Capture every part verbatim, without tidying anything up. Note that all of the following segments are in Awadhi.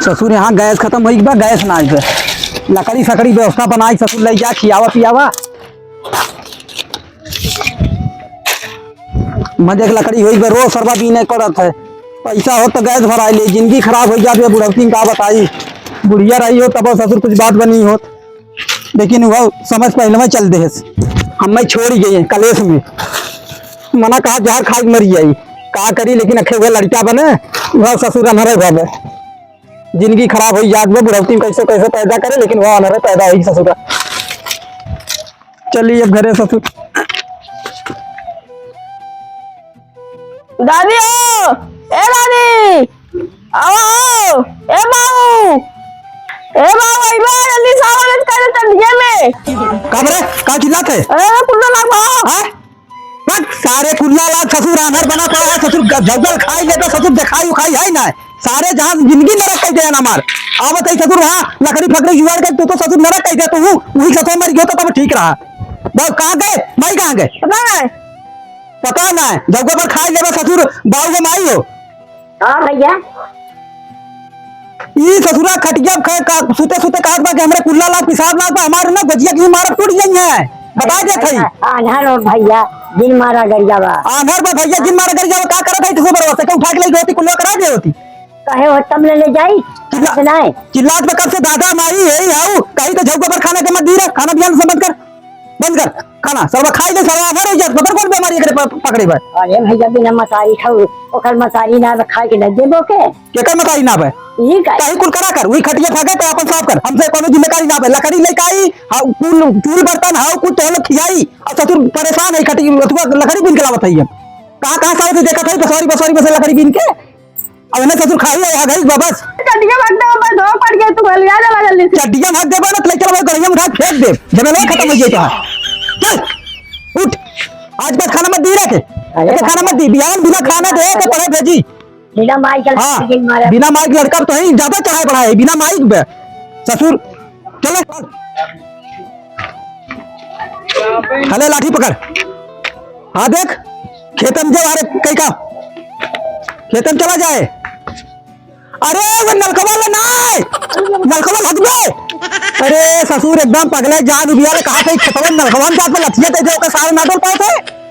ससुर, यहाँ गैस खतम होई बा, गैस ना आइबे। लकड़ी सकड़ी व्यवस्था बनाई, ससुर लइ जा, खियावा पियावा। मजे के लकड़ी होई बे, रोज सरवा बीने पड़त है। पैसा हो तो गैस भराई ले, जिंदगी खराब होइ जात बे बुढ़ौती में, का बताई। बुढ़िया रही हो तब ससुर कुछ बात बनी होत। लेकिन वह समय से पहले में चल देहस। हमें छोड़ गए कलेश में। मना कहा जहर खाइ के मरी जाई। का करी, लेकिन अखे वह लड़का बने, वह ससुर अनहरे भवे। जिंदगी खराब होई जात बा, बुढ़ौती में कैसे कैसे पैदा करे, लेकिन वह अनहरे पैदा होई ससुरा। चली अब घरे ससुर। दादी हो, ए दादी, आओ, आओ, ए बाऊ, ए बाऊ, अइबा, जल्दी से आओ, नहीं तो ठंडिया में। का बरे? का चिल्लात है? अरे, कुल्ला लाग बा। हाँ? बक, सारे कुल्ला लाग, ससुर आन्हर बना पड़ा है, ससुर ग-, जंगल खाई लेता, ससुर देखाई उखाई है ना। सारे जहाँ जिंदगी नरक कइ दे ना हमार। आवत है ससुर वहाँ लकड़ी फकड़ी जुगाड़ के, तू तो ससुर नरक कइ दे, तू वही ससुर मर गयो तो तब ठीक रहा। बस कहाँ गए? माई कहाँ गए? पता नहीं। पता ना, जब गोबर खाए लेबे ससुर, बाऊ के माई हो। हाँ भैया। ई ससुरा खटिया ख-, का, सुते सुते कहत बा कि हमरे कुल्ला लाग, पिसाब लाग बा, हमार ना गोजिया की मारत टूट गई है। बता देत हई। आन्हर हो भैया, जिन मारा गरिया बा। आन्हर बा भैया, जिन मारा गरिया बा, का करत हई तू गोबर से? के उठा के ले गई होती, कुल्ला करा दे होती। कहे हो तब ले, ले जाई। चिल्ला-, नहीं। चिल्लात बा कब से दादा माई है, आओ, कहीं तो झौका पर खाना के मत दी रे, खाना बिहान से बंद कर। बंद कर खाना, सरवा खाई ले, सरवा आन्हर हो जात, पकड़ कौन बीमारी एकरे प-, पकड़े बा? अरे भैया, बिना मसारी खाऊ, ओकर मसारी ना बा, खाए के न देबो के। केकर मसारी ना बा? ई का? ताही कुल करा कर, वही खटिया फाके तो अपन साफ कर, हमसे कोनो जिम्मेदारी ना बा। लकड़ी लेके आई, हाँ, कुल चूल बर्तन, हाँ, कुल तोहलो खियाई, और ससुर परेशान है, खटी, अथुआ लकड़ी बीन के लावत है ये। कहाँ, कहाँ सावत है, देखत है, बसवारी, बसवारी में से लकड़ी बीन के। अब इन्हें ससुर खाई है, आ गई बा बस। चड्डिया भाग दे, बस धो पड़ गई, तू हलिया जला जल्दी से। चड्डिया भाग देबा ना, तो ले चल भाई, गड़िया में उठा के फेंक दे, झमेला खत्म हो जाए तो। चल, उठ, आज बस खाना मत दी रखे, अरे तो खाना मत दी, बिहान बिना खाना दे के पढ़े भेजी। बिना माई के हाँ, लड़का के मारे। बिना माई के लड़का तो ही ज्यादा चढ़ाई बढ़ाई, बिना माई के बे-, ससुर, चलो। हले लाठी पकड़। हाँ देख, खेतन जे, अरे कई का, खेतन चला जाए। अरे वो नलकवा ले ना, नलकवा हट बे। अरे ससुर एकदम पगले जान उबिया ले, कहा थे खेतवा नलकवा में जात पे लथिया दे दे, ओकर सारे ना डोल पावत है।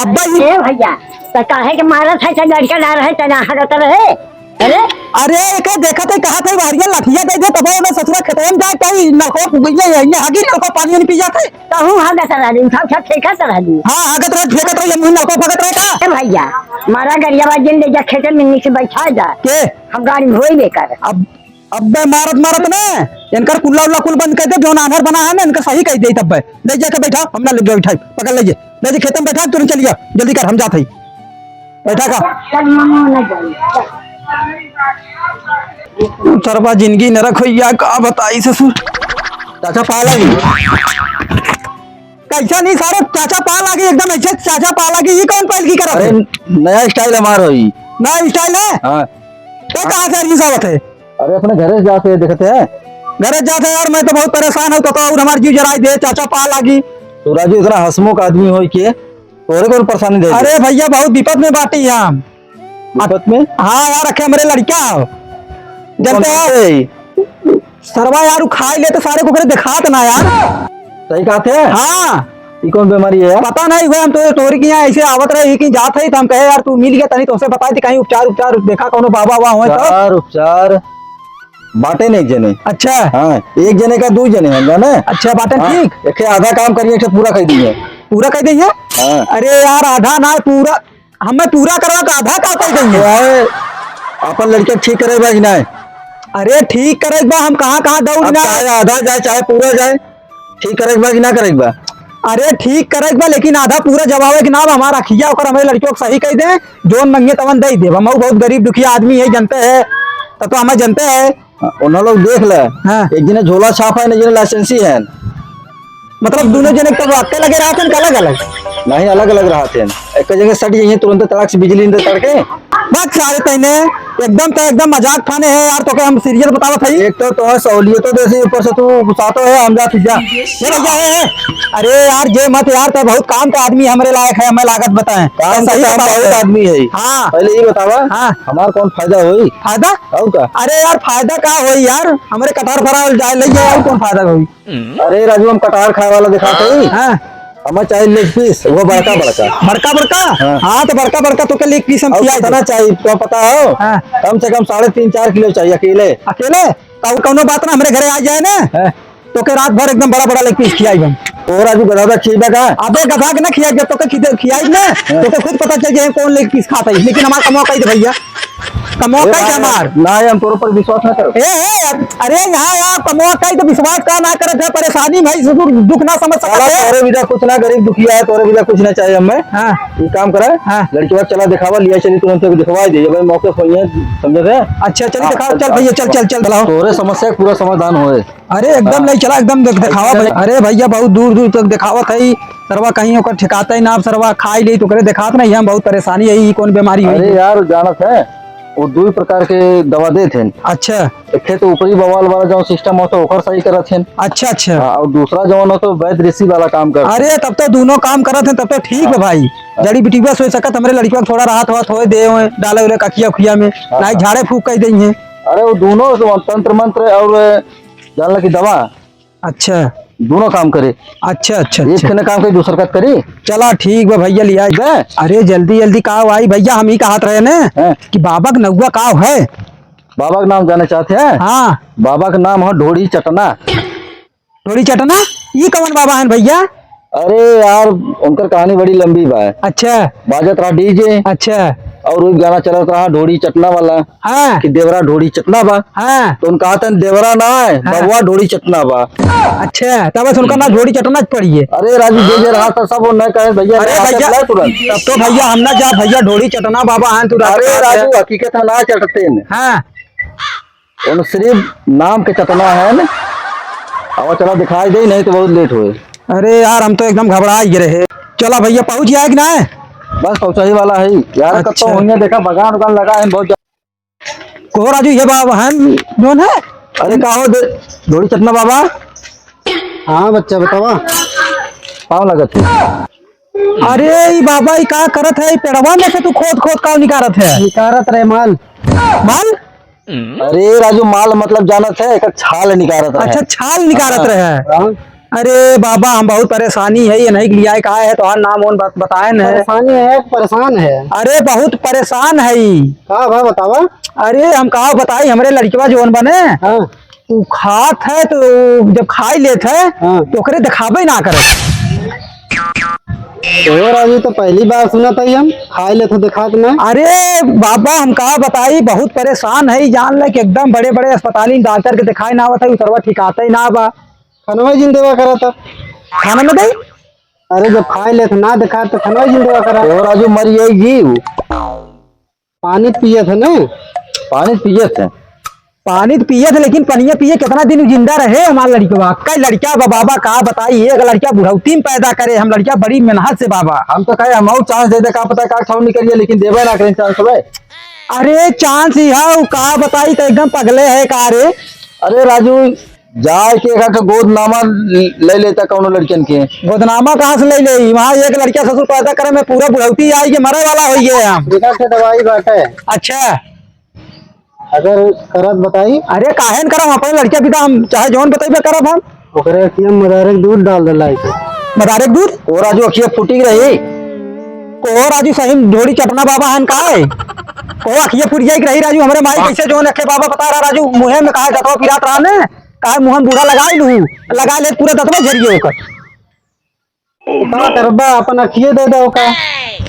अब्बा ई ए भैया, त काहे के मारत है, त लड़का ना रहे, त ना हगत रहे? अरे? अरे, एके देखत है, कहत है, बहरिया लाठिया दे दे, तब ओने ससुरा खेतवा में जाए, तब ई नलको, ये, ये, ये हागी नलको पानी वानी पी जात है। तहूँ हगत रहली, उठा उठा फेंकत रहली। हाँ, हगत रहे, फेंकत रहे, ये मुँह नलको फगत रहे का? ए भैया, मारा गरिया बा, जिन ले जा, खेते में नीचे बैठा जा। के? हम गाड़ी में होई लेकर। अब अब्बे मारत मारत ना, इनकर कुल्ला उल्ला कुल बंद कर दे, जौन आन्हर बना है ना, इनका सही कह दे तब्बे। ले जाके बैठा, हम ना ले बैठा, पकड़ ले जे। ले जे खेत में बैठा, तुरंत चलिया, जल्दी कर, हम जात हई। बैठा का? सरबा जिंदगी नरक होइया, का बताई ससुर। चाचा पाला जी। कैसा नहीं सारे चाचा पा लागी, एकदम ऐसे चाचा पा लागी, ये कौन पहल की करत अरे, है? नया style हमार होई। नया style है? हाँ। तो कहाँ से आदमी सावत है? अरे, अपने घरे से जाते देखते हैं। घरे जाते यार, मैं तो बहुत परेशान हूँ, तो, तो और हमार जीव जराई दे, चाचा पा लागी। तू राजू इतना हंसमुख आदमी होई के, तोरे कौन परेशानी दे? अरे भैया, बहुत विपद में बाटी हम। विपद में? हाँ यार, अखे हमरे लड़का हो। जनते कौन हो? है? सरवा यार, उ खाई ले तो सारे को करे देखात ना यार। सही कहत है? हाँ। ई कौन बीमारी है यार? पता नहीं हुआ, हम तो तोहरी के यहाँ ऐसे आवत रहे, ही कहीं जात है, तो हम कहे, "यार, तू मिल गया तनी, तुमसे बताई थी, कहीं उपचार, उपचार देखा, कोनो बाबा, बाबा हुए तो।" उपचार, उपचार बाटे नहीं जने। अच्छा। हाँ, एक जने का दो जने हैं, जाने? अच्छा, बाटे हाँ, ठीक। एक ठे आधा काम करिए, एक ठे पूरा कर दिए। पूरा कर दिए? हाँ। अरे यार, आधा ना, पूरा। हमें पूरा करवा के आधा का कर देंगे? तो आए, अपन लड़के ठीक करे बा कि ना? अरे ठीक करे बा, हम कहाँ कहाँ दौड़ अब ना। चाहे आधा जाए, चाहे पूरा जाए, ठीक करे बा कि ना करे बा? अरे ठीक करे बा, लेकिन आधा पूरा जवाबे के नाम हमारा अखिया ओकर हमारे लड़कियों को सही कह दे, जोन मंगे तवन दे दे। हम बहुत गरीब दुखिया आदमी है, जनते है, तब तो हमें जनते है। हाँ, उन्हों लोग देख ले। हाँ। एक जने झोला छाप है, एक जने लाइसेंसी है। मतलब दोनों जने तो वाक्य लगे रहत हैं, अलग अलग? नहीं, अलग अलग रहत हैं। एक जगह सट जाइए, तुरंत तड़क से बिजली नहीं तड़के। बात सारे तैने एकदम तो एकदम मजाक ठाने है यार, तोके हम serious बतावत हई। एक तो तोहे सहूलियतो देसी, ऊपर से तू गुस्सातो है, हम जात ही जा। ए भैया, ए, ए, अरे यार, जे मत यार, तो बहुत काम का आदमी हमरे लायक है, हमें लागत बताएं। काम तो का सही काम बताओ। बहुत आदमी है। हाँ। पहले ये बतावा, हाँ। हमार कौन फायदा होई? फायदा? और का? अरे यार, फायदा का होई यार, हमरे कटहर फरावल जाए लग जाए, और कौन फायदा होई? अरे राजू, हम कटहर खाए वाला दिखाते ही। हाँ। हमें चाहिए leg piece, वो बड़का बड़का। बड़का बड़का? हाँ। हाँ, तो बड़का बड़का तोके leg piece हम और खिया कितना दे। चाहिए, तो पता हो? हाँ। कम से कम साढ़े तीन चार किलो चाहिए अकेले। अकेले? तो कौनो बात ना, हमरे घरे आ जाए ना, हाँ। तोके रात भर एकदम बड़ा बड़ा leg piece खियाई हम। और राजू, गधा खिएबा का? अबे गधा के ना खियाई, जब तोके खिदे-, खियाई ना, हाँ। तोके खुद पता चल जाए कौन leg piece खाता है। लेकिन हमार कमवा कही दे भैया, कमवा ए कही दे भाई, हमार। ना, हम तोर पर विश्वास ना करो। ए, ए, अरे यहाँ यार, कमवा कही तो विश्वास का ना करत है, परेशानी भाई, दुख, दुख ना समझ सकत साला है। तोरे बिना कुछ ना, गरीब दुखिया है, तोरे बिना कुछ ना चाहिए हमें। हाँ। ये काम करा, हाँ। लड़की बात चला दिखावा, लिया चली तुरंत दिखवा दे, भाई मौके पर ये समझे थे। अच्छा, चल हाँ, दिखाओ, चल चल, भैया, चल, चल, चल, चल, बुलाओ। तोरे समस्या का पूरा समाधान होए। अरे एकदम हाँ। नहीं चला, एकदम देख-, दिखावा ऐसे भाई। अरे भैया, बहुत दूर दूर तक दिखावत है, सरवा कहीं ओकर ठिकाता ही ना, अब सरवा खाई ले तो करे दिखात नहीं, हम बहुत परेशानी है, ई कौन बीमारी हुई अरे है? यार, जानत है, वो दो ही प्रकार के दवा देत हैं। अच्छा। एक है तो ऊपरी बवाल वाला जो system होता है, ओकर सही करत हैं। अच्छा, अच्छा। हाँ, और दूसरा जो होता है, वैद ऋषि वाला काम करत हैं। अरे, तब तो दोनों काम करत हैं, तब तो ठीक है हाँ। भाई। हाँ। जड़ी बूटी बस हो सकत, हमरे लड़कियों को थोड़ा राहत वाहत होए दे, होए, डाले उले कखिया उखिया में, हाँ, नहीं हाँ। झाड़े फूंक कह देंगे। अरे, वो दोनों तो तंत्र मंत्र और जान ला कि दवा अच्छा। दोनों काम करे। अच्छा, अच्छा, एक अच्छा। के ना काम करे, दूसर का करी। चला ठीक बा भैया, लिया। बे। अरे जल्दी जल्दी का आई भैया, हम ही कहत रहे ने हाँ। कि बाबा के नौवा का है? बाबा के नाम जाने चाहते हैं? हाँ। बाबा के नाम है ढोड़ी चटना। ढोड़ी चटना? ई कौन बाबा हैं भैया? अरे यार, उनकर कहानी बड़ी लंबी बा। अच्छा। बाजत रहा DJ। अच्छा। और वो गाना चलत रहा ढोड़ी चटना वाला। हाँ। कि देवरा ढोड़ी चटना बा। हाँ। तो उनका कहते हैं देवरा ना है, हाँ। बबुआ ढोड़ी चटना बा। अच्छा, तब बस उनका नाम ढोड़ी चटना पड़ी है। अरे राजू, जे जे रहा था सब वो नहीं कहे भैया, अरे नहीं भैया, चटना तुरंत। तब तो भैया हम ना जा भैया, ढोड़ी चटना बाबा हैं तू अरे राजू, राजू, हकीकत है ना चटते हैं। हाँ। उन सिर्फ नाम के चटना है ना। अब चला दिखाई दे, नहीं तो बहुत late होए। अरे यार, हम तो एकदम घबरा ही रहे। चला भैया, पहुँच गया है कि ना? बस पहुँचा ही वाला है यार। अच्छा। कब तो होंगे, देखा बगान उगान लगा है बहुत। को राजू, ये बाबा हैं, कौन है? अरे का हो दे, ढोड़ी चटना बाबा? हाँ बच्चा, बतावा। पाँव लगत है। अरे ई बाबा, ई का करत है? ई पेड़वा में से तू खोद खोद का निकारत है? निकारत रहे माल। माल? अरे राजू, माल मतलब जानत है, एक छाल निकारत रहे। अच्छा, छाल निकारत हाँ। रहे। हाँ। अरे बाबा, हम बहुत परेशानी है, ये नहीं लिया का है, तोहार नाम ओन बत-, बताए न है। परेशानी है, परेशान है। अरे बहुत परेशान है ई। का बा बतावा? अरे हम का बताई, हमरे लड़कवा जोन बने, हाँ। उ खात है तो जब खाई लेत है, हाँ। तो ओकरे दिखाबे ना करे। तो राजू, तो पहली बार सुनत है हम, खाई लेत है दिखात ना। अरे बाबा, हम का बताई, बहुत परेशान है, जान ले कि एकदम बड़े बड़े अस्पताल में डॉक्टर के दिखाई ना आवत है, उ सरवा ठिकाते ही ना बा। खानवा जिन देवा करा था। खाना में दे? अरे जब खाई लेत ना दिखात तो खानवा जिन देवा करा। तो राजू मर गई जी। पानी पियत है ना? पानी पियत है। पानी तो पियत है, लेकिन पनिया पिए कितना दिन जिंदा रहे हमार लड़कवा? कई लड़का बा बाबा, का बताई, एक लड़का बुढ़ौती में पैदा करे, हम लड़का बड़ी मेहनत से बाबा। हम तो कहे हम और chance दे दे, का पता का खाऊ निकलिए, लेकिन देवे ना करें chance भाई। अरे chance ही है, उ का बताई, तो एकदम पगले है का रे? अरे राजू, जाए के एक आध गोदनामा ले लेता कौनो लड़कियन के। गोदनामा कहाँ से ले ले? वहाँ एक लड़का ससुर पैदा करे में पूरा बुढ़ौती आई के मरे वाला हो गए हम। बिना से दवाई बाटे। अच्छा। अगर करत बताई। अरे काहे न करब, अपने लड़किया पिता हम चाहे जौन बतइबे करब हम। ओकरे अखिया में मदारे के दूध डाल देला है। मदारे के दूध? ओ राजू, अखिया फूटी रही। को राजू सही में ढोड़ी चटना बाबा हन का है? को अखिया फूट जाए के रही राजू, हमरे माई हाँ। कैसे जौन अखे बाबा बता रहा राजू, मुँहे में काहे दतवा पिरात रहा ने? काहे मुँह में बूढ़ा लगाई लू, लगा ले पूरा दतवा झरिए ओकर। का करबा, अपन अखिए दे दे ओका।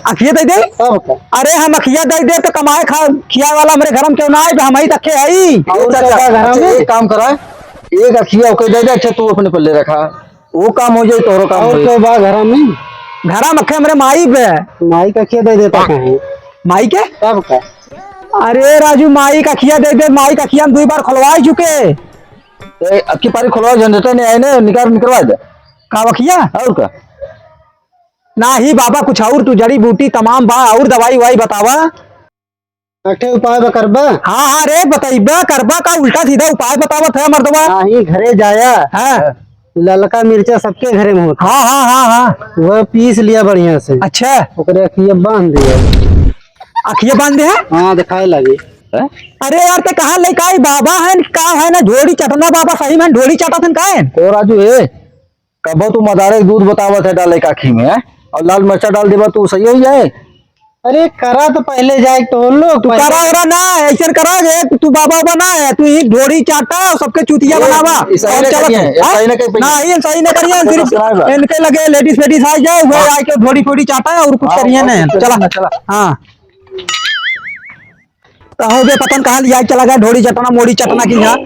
अखिए दे दे? तब का? अरे हम अखिया दे दे तो कमाए खा, खिया वाला हमरे घर में क्यों ना आए, हम ही तक के हई। और अच्छा, क्या बा घर अच्छा, में? एक काम करा, एक अखिया ओके दे दे, अच्छा तू अपने पल्ले रखा, वो काम हो जाए, तोरो काम और हो जाए। क्या बा घर में? घर में अखे हमरे माई पे। माई का अखिया दे देता कहीं। माई के? तब का? अरे राजू, माई का अखिया दे दे, माई का अखिया हम दो बार खुलवाए चुके। ए, अब की पारी खुलवा, जनरेटर नहीं आए ना, निकाल, निकलवा दे। का बखिया? और का? नाही बाबा, कुछ और तू जड़ी बूटी तमाम बा, और दवाई ववाई बतावा। अठे उपाय बा करबा? हाँ, हाँ रे, बतइबा करबा का, उल्टा सीधा उपाय बतावत है मर्दवा। नाही, घरे जाया। हाँ। ललका मिर्चा सबके घरे में होता। हाँ, हाँ, हाँ, हाँ। वह पीस लिया बढ़िया से। अच्छा। ओकरे अखिया बांध दिया। अखिया बांध दे है? हाँ, दिखाए लगी। हैं? अरे यार, ते कहाँ लइका आई बाबा है, का है ना, ढोड़ी चटना बाबा सही में ढोड़ी चाटत है का है? ओ राजू, ए, कबो तू मदारे के दूध बतावत है डाले काखी में, हैं? और लाल मिर्चा डाल देबा तू सही हो जाए। अरे करा तो पहले जाए तो लोग तू पहले करा ओरा ना, ऐसे करा जे तू बाबा बाबा ना है, तू ही ढोड़ी चाटा और सबके चूतिया ए, बनावा। ई सही और ना चलत करिए, है। ई सही ना करिए। ना, ये सही ना करिए, सिर्फ सुनाए बा। इनके लगे लेडीज फेडीज आ जाए, वो हाँ। आके ढोड़ी फोड़ी चाटा है और कुछ हाँ, करिए और नहीं। कुछ चला। करिए ना, चला। हाँ। कहो बे, पता न कहाँ लिया चला गया, ढोड़ी चटना, मोड़ी चटना की यहाँ।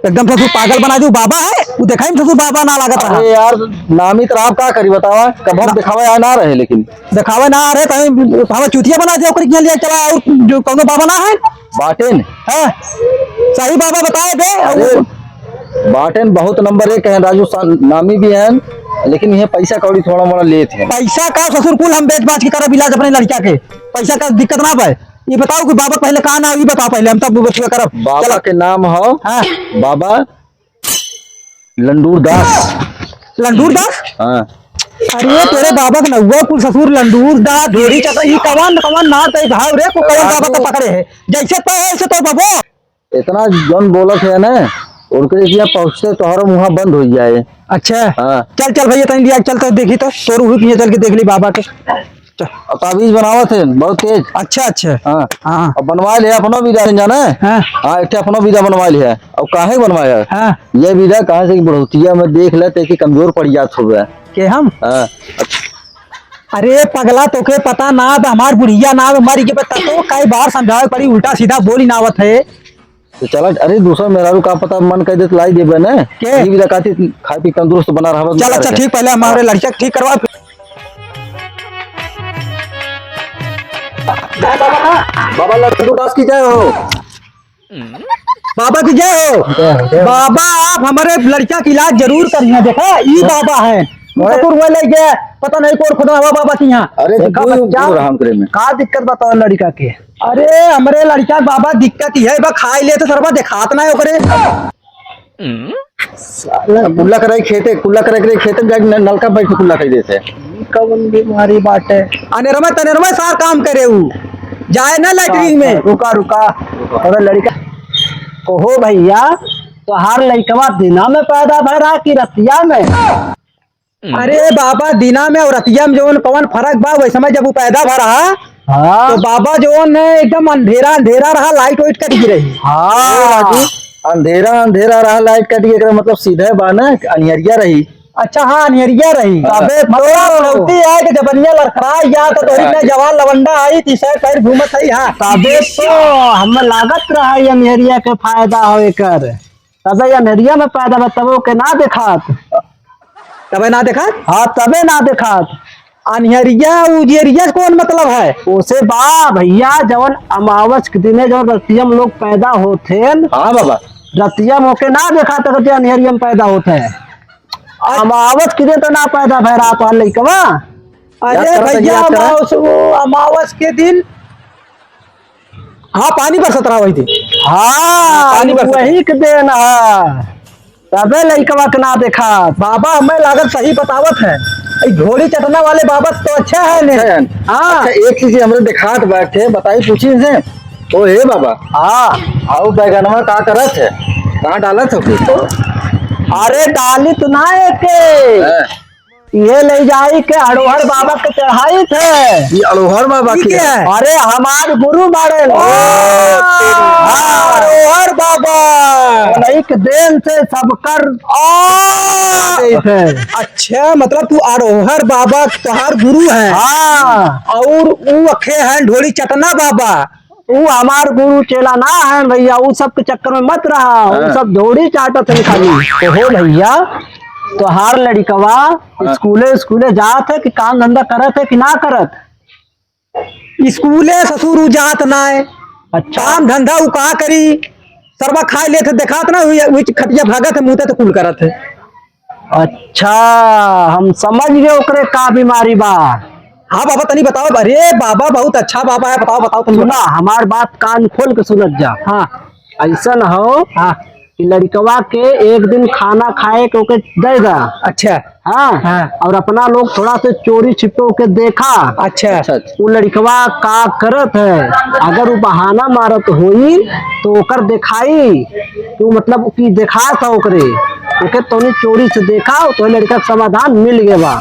एकदम ससुर पागल बना दू, बाबा है, वो देखाई में ससुर बाबा ना लागत रहा। अरे यार, नामी तो आप का करी बतावा, कब हम ना। दिखावे आए ना रहे, लेकिन दिखावे ना रहे, कहीं हमें चूतिया बना दिया, ओकरे के यहाँ लिया चला, और जो कौनो बाबा ना है। बाटेन। हाँ, सही बाबा बताए बे। अरे, बाटेन बहुत नंबर एक है, राजू सा-, नामी भी है, लेकिन ये पैसा कौड़ी थोड़ा मोड़ा लेत है। पैसा का ससुर कुल हम बेच बाच के करब इलाज अपने लड़का के, पैसा का दिक्कत ना पाए। ये बताओ कि बाबा पहले का नाम, ये बताओ पहले, हम तब बतुआ करब। बाबा चलो। के नाम हो हाँ। बाबा लंडूर दास। लंडूर दास? हाँ। अरे तेरे बाबा के नौवा कुल ससुर लंडूर दास, ढोरी चटा, ये कवन, कवन नाम ते भाव रे, को कवन बाबा तो पकड़े है? जैसे तो है, ऐसे तो बाबो। इतना जौन बोलत है ना, उनके लिए यहाँ पहुँचते तोहरा मुँह बंद हो जाए। अच्छा। हाँ। चल, चल भैया, तनी लिया, चल तो देखी तो, तोर हुई पिए चल के देख ली बाबा के। चल। अब ताबीज बनावत है, बहुत तेज। अच्छा, अच्छा। हाँ। हाँ। अब बनवा ले अपनो बीजा, जाना है? हाँ। हाँ, एक ठे अपनो बीजा बनवा ले है। अब काहे बनवाया है? हाँ। ये बीजा कहाँ से कि बुढ़ौतिया में देख ले, ते कि कमजोर पड़ जात होवे। के हम? हाँ। अरे पगला, तोके पता ना, अब हमार बुढ़िया ना, अब मर के बता तो कई बार समझावे पड़ी, उल्टा सीधा बोली ना आवत है। तो चला, अरे दूसरा मेहरारू का पता मन कह दे तो लाई देबे ना। के? ये भी रखाती खाए पी तंदुरुस्त बना रहबे। चल, अच्छा, ठीक, पहले हमारे लड़का के ठीक करवा। बाबा लड्डू दास की जय हो। बाबा की जय हो। जय हो, जय हो। बाबा, आप हमारे लड़का के इलाज जरूर करिए। देखा, ई बाबा है। अरे। ठाकुर हुआ ले गया, पता नहीं कौन खुदा हुआ बाबा के यहाँ। अरे, तो देखा कोई बच्चा, राम करे में। का दिक्कत बताओ लड़का के? अरे, हमरे लड़का के बाबा दिक्कत ही है, बा खाई ले तो सरवा देखात ना है ओकरे। साला कुल्ला कराई खेते, कुल्ला कराई करे खेते में जाके न-, नलका बैठ के कुल्ला कर देते हैं। ई कवन बीमारी बाटे? अनेरवा तनेरवा सार काम करे उ, जाए ना लैट्रिन में। रुका, रुका, अरे लड़का, कहो भैया, तोहार लइकवा दिना में पैदा भय रहा कि रतिया में? अरे बाबा, दिना में और रतिया में जौन कौन फर्क बा? वही समय जब वो पैदा भा रहा, हाँ। तो बाबा जौन है एकदम अंधेरा अंधेरा रहा, लाइट वाइट कट गई रही। हाँ। राजू, अंधेरा अंधेरा रहा, लाइट कट गई, एकरा मतलब सीधे बा ना, अनिहरिया रही। अच्छा, हाँ, अनिहरिया रही। हाँ। अबे तो मतलब बुढ़ौती है कि जबनिया लड़खड़ा या तो तोहरी हाँ। में जवान लवंडा आई, तीसरे पैर घूमत है, हाँ। तबे तो हमें लागत रहा ये अनिहरिया के फायदा हो एकर। तबे अन्हरिया में पैदा बा, तबो के ना देखात। तबे ना देखात? हाँ, तबे ना देखात। अन्हरिया उजेरिया से कौन मतलब है? ओसे बा भैया, जवन अमावस के दिने जवन रतिया में लोग पैदा होत हैं, हाँ बाबा। रतिया में ओके ना देखात, अगर जे अन्हरिया में पैदा होत है। अमावस के दिन तो ना पैदा भय रहा तोहार लइकवा। अरे याद करा, भैया, याद करा। अमावस, वो अमावस के दिन हाँ, पानी बरसत रहा वही दिन। हाँ, पानी बरसत रहा। वही के देन है। तबे लइकवा के ना देखा। बाबा, हमें लागत सही बतावत है। ई घोड़ी चटना वाले बाबा तो अच्छा है ने। अच्छा है। हाँ। अच्छा, एक चीज हमरे देखात बाटे, बताई पूछी इनसे। ओ हे बाबा। हाँ। आओ बैगनवा का करत है? कहाँ डालत हो? अरे डाली तो ना एके। हाँ। ये ले जाई के अड़ोहर बाबा के चढ़ाई थे। ये अड़ोहर बाबा ये के? क्या है? अरे हमार गुरु बाड़े। ओ, हाँ, तेरी। हाँ, अड़ोहर बाबा। उन्हीं के देन से सबकर आ, देन से। अच्छा, मतलब तू अड़ोहर बाबा तोहार गुरु है। हाँ। और ऊ अखे हैं ढोली चटना बाबा। ऊ हमार गुरु चेला ना है भैया, ऊ सब के चक्कर में मत रहा, ऊ हाँ। सब ढोड़ी चाटत है खाली। तो हो भैया, तोहार लड़िकवा हाँ। स्कूले, स्कूले जात है कि काम धंधा करत है कि ना करत? स्कूले ससुर ऊ जात ना है। अच्छा। काम धंधा ऊ का करी? सरवा खाए लेत है, देखात ना हुई, हुई खटिया भागत है, मुँह तो कुल करत है। अच्छा, हम समझ गए ओकरे का बीमारी बा। हाँ बाबा, तनी बताओ। अरे बाबा, बहुत अच्छा बाबा है, बताओ, बताओ, तनी सुना, बताओ। हमार बात कान खोल के सुनत जा। हाँ। अइसन हो हाँ। कि लड़िकवा के एक दिन खाना खाए के ओके दे दा। अच्छा। हाँ। हाँ। और अपना लोग थोड़ा से चोरी छिपे ओके देखा। अच्छा। अच्छा, अच्छा। वो लड़िकवा का करत है, अगर वो बहाना मारत होई तो ओकर देखाई, तो मतलब कि देखा था ओकरे, ओके तोनी चोरी से देखा, तो लड़िका के समाधान मिल गए बा।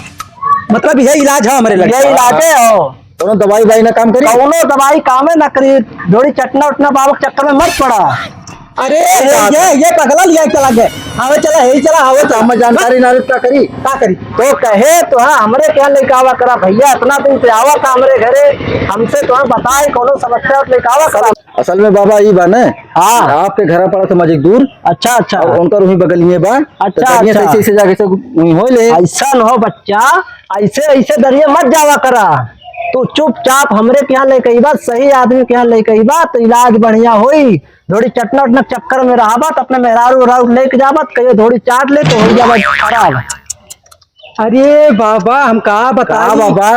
मतलब यही इलाज है हमरे लड़का। यही इलाजे हो। कौनो दवाई वाई ना काम करी? कौनो दवाई कामे ना करी। थोड़ी चटना उटना बाबा के चक्कर में मत पड़ा। अरे, अरे, ये, बाप रे। ये, ये पगला लिया चला गया। आवे चला, यही चला, आवे चला। हम जानकारी ना का करी? का करी? तो कहे तो हाँ, हमरे क्या लेके आवा करा भैया, इतना दिन से आवा था हमरे घरे, हमसे तो हाँ बताए कौनो समस्या लेके आवा करा। असल में बाबा ई बा ने, हाँ। आपके घर पड़ा था मजिक दूर। अच्छा, अच्छा। और उनकर वहीं बगल में बा। अच्छा, तो दरिया से अच्छा। ऐसे, ऐसे जाके से वहीं हो ले। ऐसा न हो बच्चा, ऐसे, ऐसे दरिया मत जावा करा। तू चुपचाप हमरे के यहाँ लेके अइबा, सही आदमी के यहाँ लेके अइबा, तो इलाज बढ़िया होई। थोड़ी चटना उटना चक्कर में रहबा, तो अपने मेहरारू उहरारू लेके जाबा, तो कहियो थोड़ी चाट ले, तो हो जाबा खराब। अरे बाबा, हम का बताई? का बाबा,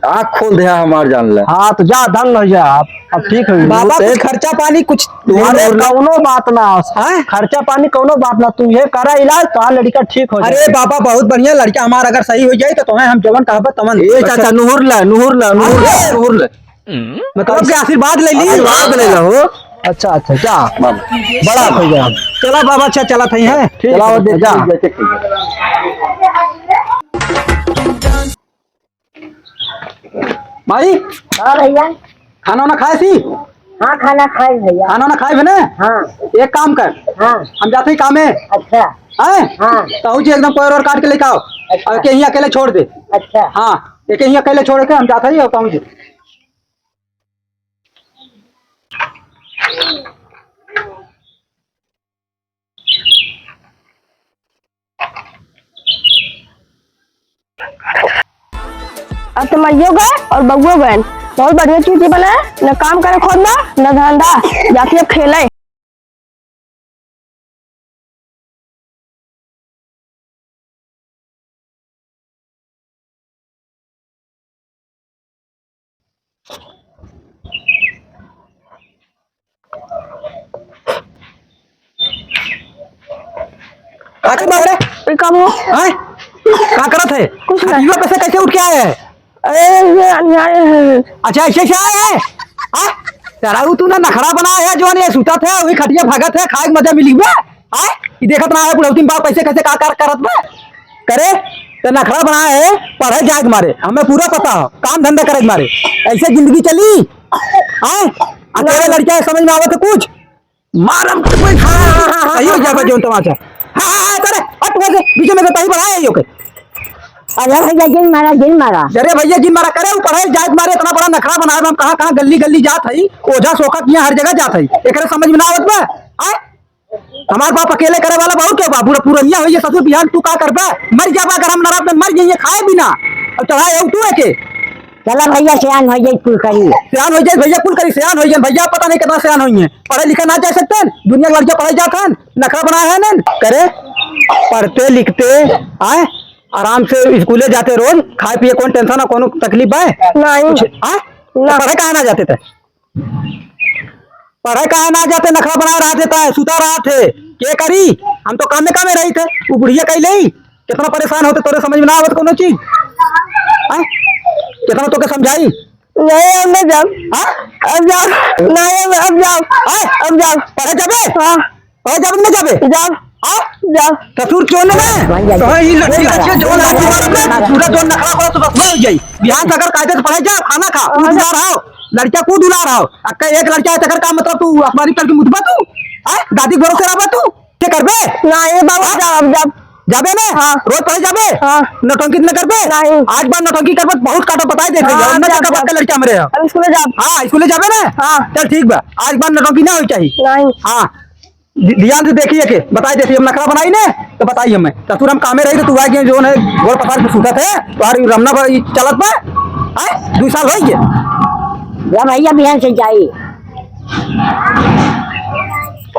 आँख खोल दे हमार, जान ले। हाँ, तो जा, धन हो जा, अब, अब ठीक हो गई। बाबा, कुछ खर्चा पानी कुछ अरे, कौनो बात ना। हैं? खर्चा पानी कौनो बात ना, तू ये करा इलाज, तो लड़का ठीक हो जाए। अरे बाबा, बहुत बढ़िया लड़का हमार अगर सही हो जाए, तो तुम्हें हम जवन कहबा तवन ए देब। चाचा, नुहुर ला, नुहुर ला, नुहुर ला, अरे! नुहुर ला। मतलब कि आशीर्वाद ले ली? आशीर्वाद ले ला हो। अच्छा, अच्छा, जा। बाबा। बड़ा हो गया। चला बाबा, अच्छा, चला था, हैं? ठीक चला, है, वो देख जा। ठीक है, ठीक है। माई, हाँ भैया। खाना वाना खाए सी? हाँ, खाना खाए भैया। खाना वाना खाए भी ना? हाँ। एक काम कर। हाँ। हम जाते ही कामे। अच्छा। हैं? हाँ। तो जी एकदम पैर और काट के लेके आओ। अच्छा। और के यहाँ अकेले छोड़ दे। अच्छा। हाँ, एक यहाँ अकेले छोड़ के हम जाते ही और पहुँच। अब तो मइयो गए और बउओ गए। बहुत बढ़िया चूची बना है, न काम करे खोद ना, न धंधा। जाती अब खेले। का करत बाबू रे? ए, का हो? हैं? का करत है? कुछ नहीं। खटिया पे से कैसे उठ के आए है? अरे, ये अन्याय है। अच्छा, ऐसे से आए है? हाँ? तेरा वो तू ना नखड़ा बनाए है, जवन ये सुतत है, वही खटिया भागत है, खाए के मजा मिली बे। हाँ? ये देखत ना है, बुढ़ौती में बाप कैसे, कैसे का, का करत बे? करे, ते नखड़ा बनाए है, पढ़े जाए के मारे। हमें पूरा पता हो, काम धंधा करे के मारे। ऐसे जिंदगी चली? हाँ? अकेले लड़का है, समझ में आवत है कुछ? मारम के कोई हाँ, हाँ, हाँ, हाँ, सही हो हाँ, जाबे हाँ। जौन तमाचा। हाँ, हाँ, हाँ, करे, हट वहाँ से, पीछे में से तही बढ़ाए है, ओके। अरे भैया, जिन मारा, जिन मारा। अरे भैया, जिन मारा, करे, वो पढ़े जात मारे, इतना बड़ा नखड़ा बनाए, हम कहाँ, कहाँ गली, गली जात हई, ओझा सोखा किहाँ हर जगह जात हई, एकरे समझ में ना आवत बा, आय? हमार बाप अकेले करे वाला बहुत के बा, बूढ़ा पुरनिया होइए, ससुर बिहान तू का करबे? मर जाबा, अगर हम नरक में मर जाइए, खाए बिना, और चढ़ाए हो तू एके। चला भैया, सियान हो जाई, कुल करी। सियान हो जाई भैया, कुल करी, सियान हो जाई भैया, पता नहीं कितना सियान होइए। पढ़े लिखे ना जा सकते हैं, दुनिया के लड़के पढ़े जात हैं, नखरा बनाए हैं न। करे, पढ़ते लिखते, आए, आराम से स्कूले जाते रोज, खाए पिए, कौन टेंशन है, कौन तकलीफ है? नहीं। कुछ, आए? ना। पढ़े काहे ना जाते थे? पढ़े काहे ना जाते, नखरा बनाए रहते थे, सुता रहते, के करी? हम तो कामे कामे रही थे, वो बुढ़िया कही ले, कितना परेशान होते, तोरे समझ में ना आवत कोनो चीज, हैं? कितना तोके समझाई? नहीं, अब ना जाओ। हाँ? अब जाओ। नहीं, अब, अब जाओ। हाँ? अब जाओ। पढ़े जाबे? हाँ। पढ़े जाबे कि ना जाबे? जाओ। हाँ? जाओ। ससुर चोन में? भाई, जाओ। तो ही लड़की, लड़की जो लाठी मारत ना, पूरा जो नखरा करो तो बस हो जाई। बिहान से अगर कायदे से पढ़े जा, खाना खा, हाँ, कूद ना रहो। लड़का कूद ना रहो। अक्का एक लड़का है, तेकर का मतलब तू आसमानी कल की मुतबा तू? हाँ? दादी भरोसे रहबा तू? के करबे? नहीं बाबू, हाँ? जाओ, अब जाओ। जाबे ना? हाँ। रोज पढ़े जाबे? हाँ। नौटंकी न करबे? नहीं। आज बार नौटंकी करबे, बहुत काटा बताई देते हाँ, हैं। अब जाओ, जाओ। लड़का मेरे है। अब स्कूले जाओ। हाँ, स्कूले जाबे ना? हाँ। चल ठीक बा, आज बार नौटंकी ना होई चाहिए। नहीं। हाँ, ध-, ध्यान से देखिए के, बताई देती, हम नखरा बनाई ने, तो बताई हमें। ससुर हम कामे रही, तो तू आ गए, जो है, गोड़ पसार के सुतत है, तो आ रही रमना पर ई चलत बा, हैं? दू साल होई गए। या भैया, बिहान से जाई।